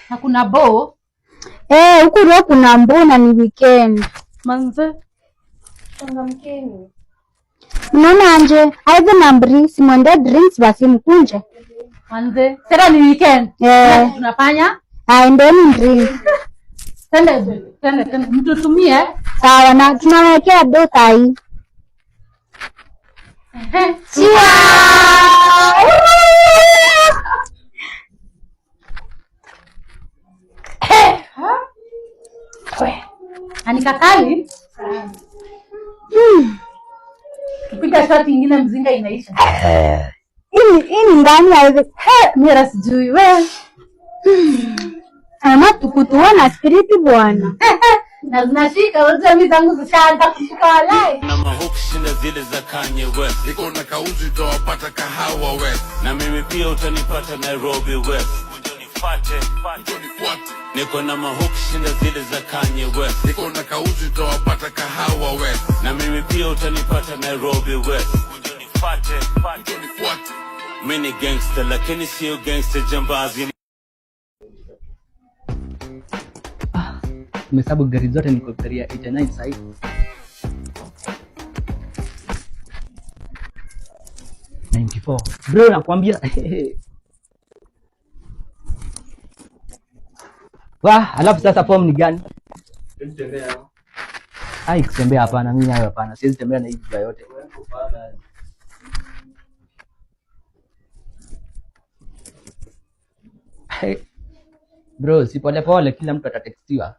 Na kuna bo. Eh, huku leo kuna mbona ni weekend. Manze. Changamkeni. Mnaona anje, aidha na mbri, simwende drinks basi mkunje. Manze. Sasa ni weekend. Eh. Tunafanya Aendeni drink. Tende tende tende. Mtutumie. Sawa, na tunawekea do sahi. Anikakali. Tupiga shoti ingine mzinga inaisha. Hii ni ndani ya hivi. Mimi sijui we. Ama tukutuona spiriti bwana. Na zinashika, unajua mimi zangu zishaanza kushika walai. Na mahukshinda zile za Kanye West. Niko na kauzi utawapata kahawa West. Na mimi pia utanipata Nairobi West. Kuja unifuate. Nifuate. Niko na mahukshinda zile za Kanye West. Niko na kauzi utawapata kahawa West. Na mimi pia utanipata Nairobi West. Kuja unifuate. Nifuate. Mimi ni gangster lakini sio gangster jambazi. Tumehesabu gari zote, niko gari ya 89 sahii. 94 bro, nakwambia. Wah, alafu sasa form ni gani? Ai, kutembea hapana, mimi nayo hapana, siwezi tembea na hii jua yote. Hey, bro, si pole pole, kila mtu atatextiwa.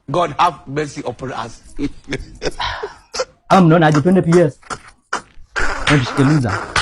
God have mercy upon us. Ama mnaona aje twende PS? Tushike loser.